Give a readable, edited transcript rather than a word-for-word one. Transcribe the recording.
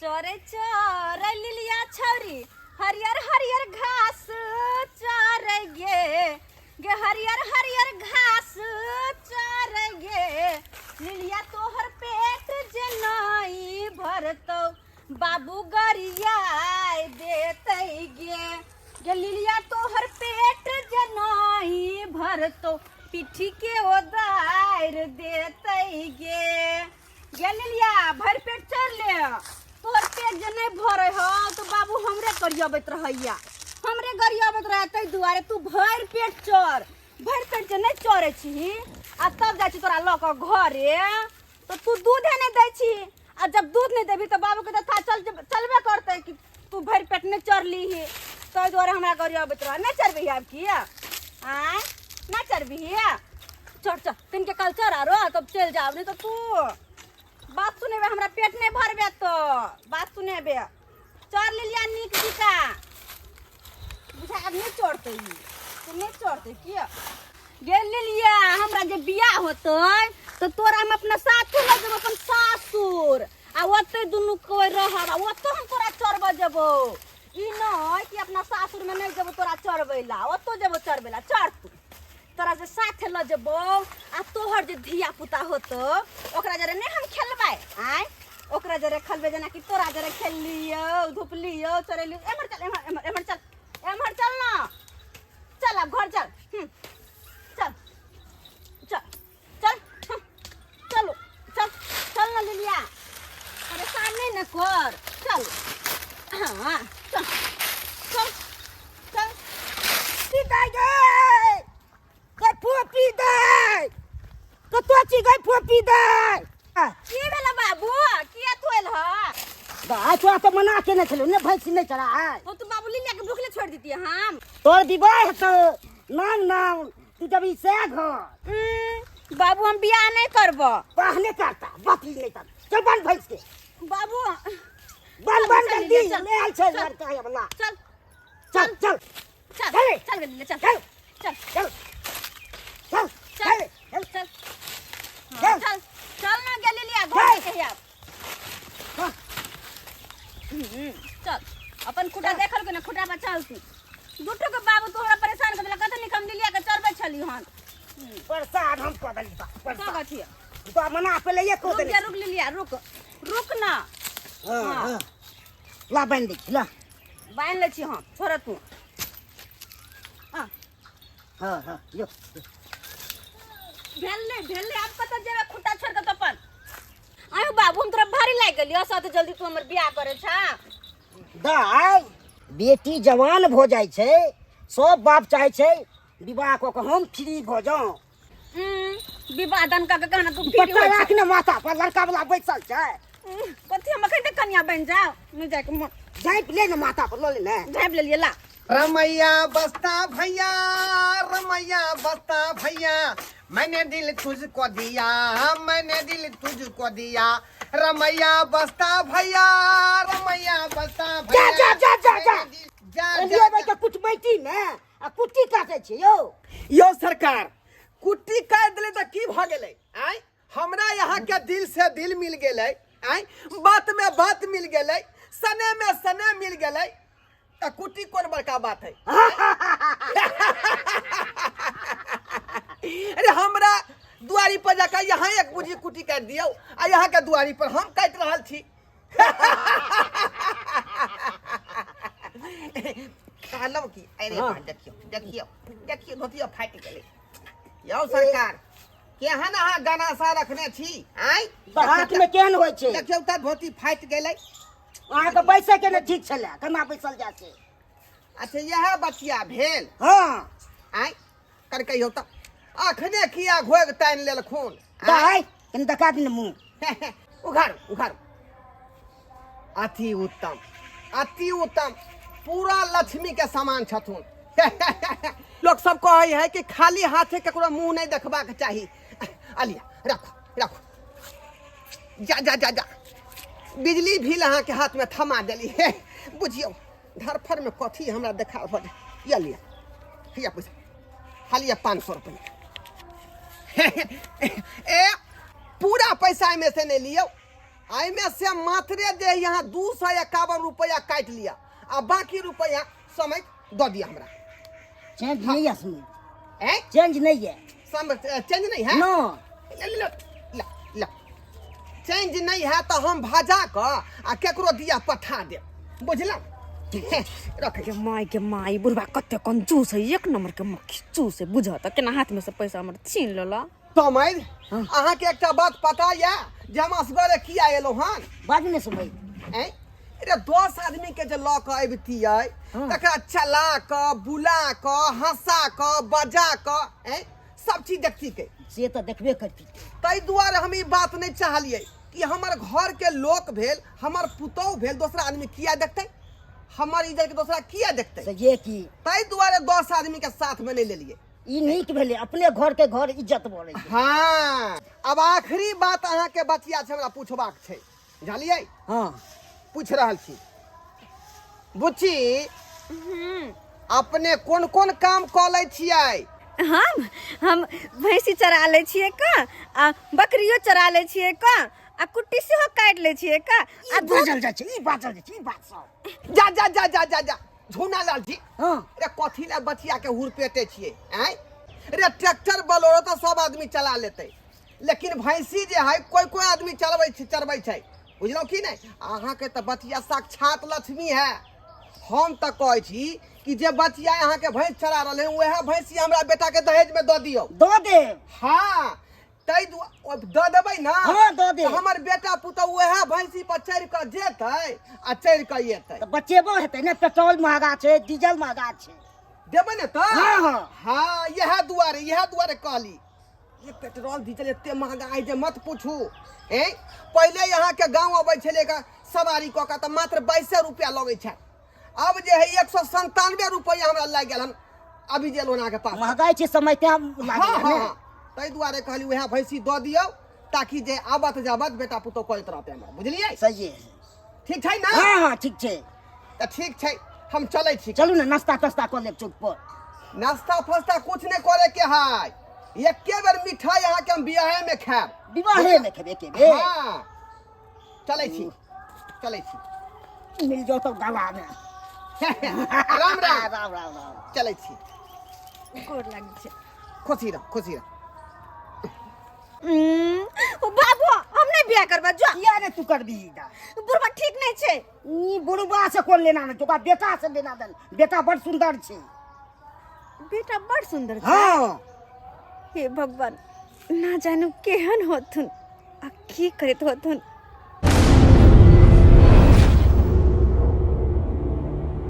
चरे चरे लिलिया छौरी हरियर हरियर घास चरे गे गे हरियर हरियर घास चरे गे लिलिया तोहर पेट जे नहीं भरतौ बाबू गरियाय देतै गे गे लिलिया तोहर पेट जे नहीं भरतौ पिठी के ओदारि देतै गे गे लिलिया भरि पेट चढ़ ले तोहर पेट जे नहीं भरे हो तो बाबू हमरे गरियाबैत रहैया हमरे गरियाबैत रहे ताहि दुआरे तू भरि पेट चढ़ भरि पेट जे नहीं चढ़ै छी आ तब जाइ छी तोरा लऽ कऽ घरे तो तू दूधे नहीं दै छी आ जब दूध नहीं देबी तो बाबू के तऽ चल चलबे करतै कि तू भरि पेट नहीं चढ़ली ताहि दुआरे हमरा गरियाबैत रह नहीं चढ़बही आब किया आँय नहीं चढ़बही चढ़ चढ़ तीन के कल चढ़ आरो तब चलि जाब नहीं तो तू बात सुनेबे हमरा पेट नहीं भरबे तो बात सुनेबे चढ़ लेलिया नीक जिका बुझा आब नहीं चढ़ते ई तू नहीं चढ़ते किया गेल लेलिया हमरा जे बियाह होतै तो तोरा हम अपना साथे लऽ जेबो अपन सासुर आ ओतै दुनू कोइ रहब आ ओतौ हम तोरा चढ़बऽ जेबो ई नहि कि अपना सासुर में नहीं जेबो तोरा चढ़बै ला ओतौ जेबो चढ़बै ला चढ़ तू तोरा जे साथे लऽ जेबो आ तोहर जे धिया पुता होतो ओकरा जरे नहि हम खेलबै आँय ओकरा जरे खेलबै जेनाकि तोरा जरे खेललियौ धुपलियौ चढ़ेलियौ एम्हर चल एम्हर एम्हर एम्हर चल एम्हर चल ना चल आब घर चल चल चल चल चलो चल चल ना लिलिया परेशान नहीं न कर चल हाँ चल चल चल पी दाइ गे गै फोपी दाइ कतऽ छी गै फोपी दाइ की भेल बाबू किया तू एल ह दाइ तोरा तऽ मना केने छलौ ने भैंसी नहि चढ़ाय ओ तो बाबू लिलिया के भूखले छोड़ देती हम तोर विवाह हेतौ नाम नाम तू जब ई सएह घर बाबू हम बियाह नहीं करबो पहले करता बाकी नहीं करता चल बन भैंस के बाबू बन बन चल, जल्दी चल, ले आयल छै चल। लड़का ये वाला चल चल चल चल चल। चल गली चल चल चल चल चल चल चल चल हाँ, चल। चल चल ना गेली लिया घर चल। के आब हाँ। चल अपन खुटा देखल के ना खुटा पर चल तू दुटो के बाबू तोहरा परेशान कर देलक कथनी हम लिलिया के चढ़बै छली हन प्रसाद हम कऽ देली बा का प्रसाद कथी तो मना पहिले ये कऽ रुक देली जा रुक लिलिया रुक रुक ना हाँ हाँ। हाँ ला बान्हि दै छी ला बान्हि लै छी हम छोड़ तू हाँ हाँ हाँ यो भेल नहि भेल नहि आब कतऽ जेबै खुट्टा छोड़ कऽ तऽ अपन आयो बाबू हम तोरा भारी लागि गेलियो सत जल्दी तू हमर बियाह करे छा दाइ बेटी जवान भऽ जाइ छै सब बाप चाहै छै विवाह कऽ कऽ हम फ्री भऽ जाउ विवाह दान कऽ के कहना तू फ्री पट्टा होइ राख ने माथा पर लड़का वाला बैसल छै कथी हम अखन तक कनिया बनि जाओ नहि जाके मन झाँपि ले ने माथा पर लऽ ले ने झाँपि लेलियै ला रमैया बस्ता भैया रमैया बस्ता भैया मैंने दिल तुझको दिया मैंने दिल तुझको दिया रमैया बस्ता भैया रमैया बस्ता भैया जा, जा, जा, जा। मैंने दिल- जा एलियै जा, बैठ जा। के कुटमैती मे आ कुट्टी काटै छी यौ यौ सरकार कुट्टी काटि देलै तऽ की भऽ गेलै आँय हमरा यहाँ के दिल से दिल मिल गेलै आँय बात में बात मिल गेलै सने में सने मिल गेलै तऽ कुट्टी कोन बड़का बात है अरे हमरा दुआरी पर जाकर यहाँ एक बुझी कुट्टी काटि दियौ आ यहाँ के दुआरी पर हम काटि रहल छी कहलहुँ की अरे हाँ। बा, देखियौ देखियौ देखियौ धोतियो फाटि गेलै यौ सरकार केहन अहाँ गाना सा रखने छी आँय हाथ में केहन होइ छै देखियौ तऽ धोती फाटि गेलै अहाँके बैसै के ने ठीक छलै केना बैसल जाइ छै अच्छा इएह बचिया भेल हँ आँय कर कहियौ तऽ अखने किया घोघ तानि लेलखुन आँय? दाइ कनि देखा दी ने मुँह उघारू उघारू अति उत्तम अति उत्तम पूरा लक्ष्मी के समान छथुन लोक सब कहै है कि खाली हाथे ककरो मुंह नहीं देखबाक चाही अलिया रखो रखो जा जा जा जा बिजली भी अहाँ के हाथ में थमा देली हे बुझियौ धरफर में कथी हमरा देखा भऽ जाय ये लिया हिया पैसा हालिया 500 रुपया ए पूरा पैसा एहिमे से नहि लियौ एहिमे से मात्रे जे यहाँ 251 रुपैआ काटि लिअ आ बाकी रुपैआ समय दऽ दिअ हमरा। चेंज नहीं है इसमें। हैं? चेंज नहीं है। सम चेंज नहीं है। नो। ले ले ले ले, चेंज नहीं है तो हम भजा कऽ आ केकरो दिया पठा देब, बुझलहुँ? रखै के माय के माय, बुढ़बा कते कंजूस है, एक नंबर के मक्खी चूस है। बुझ तऽ केना हाथ में से पैसा हमर छीन लेला। समझ, अहाँके एकटा बात पता यऽ जे हम असगरे किया एलहुँ हन? बाजू ने समय। ऐं? अरे 10 आदमी के जे लऽ कऽ अबितियै तकरा चला कऽ बुला कऽ हंसा कऽ बजा कऽ ऐं सब चीज देखतिकै। से तऽ देखबे करती। ताहि दुआरे हम ई बात नहि चाहलियै कि हमर घर के लोक भेल, हमर पुतोहु भेल, दोसरा आदमी किया देखतै हमर इज्जत के, दोसरा किया देखतै? से जे कि ताहि दुआरे 10 आदमी के साथ में नहि लेलियै। ई नीक भेलै, अपने घर के घर इज्जत बढ़ै छै। हाँ, अब आखिरी बात अहाँके बचिया छै, हमरा पूछबाक छै, जानलियै? हाँ। पूछि रहल छी बुच्ची, अपने कोन कोन काम कऽ लै छियै? हम भैंसी चरा लै छियै क, आ बकरियो चरा लै छियै क, आ कुट्टी सेहो काटि लै छियै क, आ आ बाजल जाइ छै ई, बाजल जाइ छै ई बात सब। जा जा जा जा जा जा, झूना लाल जी। हाँ। अरे कथी लए बचिया के हुरपेटे छियै? आँय रे, ट्रैक्टर बोलेरो तऽ सब आदमी चला लेतै, लेकिन भैंसी जे है कोई कोई आदमी चलबै छै, चरबै छै, बुझलहुँ कि नहि? अहाँके तऽ बचिया साक्षात लक्ष्मी है। हम तऽ कहै छी कि जे बचिया अहाँके भैंस चरा रहल है, वएह भैंसी हमरा बेटाके दहेजमे दऽ दियौ। दऽ देब। हाँ, ताहि दुआरे दऽ देबै ने? हाँ, दऽ देब। तऽ हमर बेटा पुतहु वएह भैंसी पर चढ़ि कऽ जेतै आ चढ़ि कऽ एतै। तऽ बचेबो हेतै ने, पेट्रोल महगा छै, डीजल महगा छै। देबै ने तऽ? हाँ, हाँ। हाँ, इएह दुआरे कहली, ये पेट्रोल डीजल एते महगा है जे मत पूछू। ए पहिले यहाँ के गांव अबै छलै गा सवारी कऽ कऽ तऽ मात्र 22 रुपया लगै छै, अब जे है 197 रुपया हमरा लागि गेल हन अभी जे लोना के पास। महगाई छै समय तें लागै हाँ, है ने। हाँ, ताहि दुआरे कहली वएह भैंसी दऽ दियौ ताकि जे आबत जाबत बेटा पुतोह करैत रहतै हमरा, बुझलियै? सही है। ठीक छै ने? हाँ हाँ, ठीक छै। तऽ ठीक छै, हम चलै छी। चलू ने, नाश्ता तास्ता कऽ लेब चौक पर। नाश्ता फास्ता कुछ नहि करे के है, एके बेर मिठाई अहाँके हम बियाहे में खायब। विवाहे में खेबै एके बेर? हाँ, चलै छी, चलै छी। मिल जाओ तो गला में। राम राम। राम राम राम। चलै छी। गोर लागै छै। खुशी रह, खुशी रह। बाबू, हम नहि बियाह करबै, जो। किया रे तू करबी दा? बुढ़बा ठीक नहि छै। ई बुढ़बा से कोन लेना देन, ओकरा बेटा से लेना देन, बेटा बड़ सुंदर छै। बेटा बड़ सुंदर छै? हाँ। हे भगवान, ना जानू केहन होथुन आ की करैत होथुन।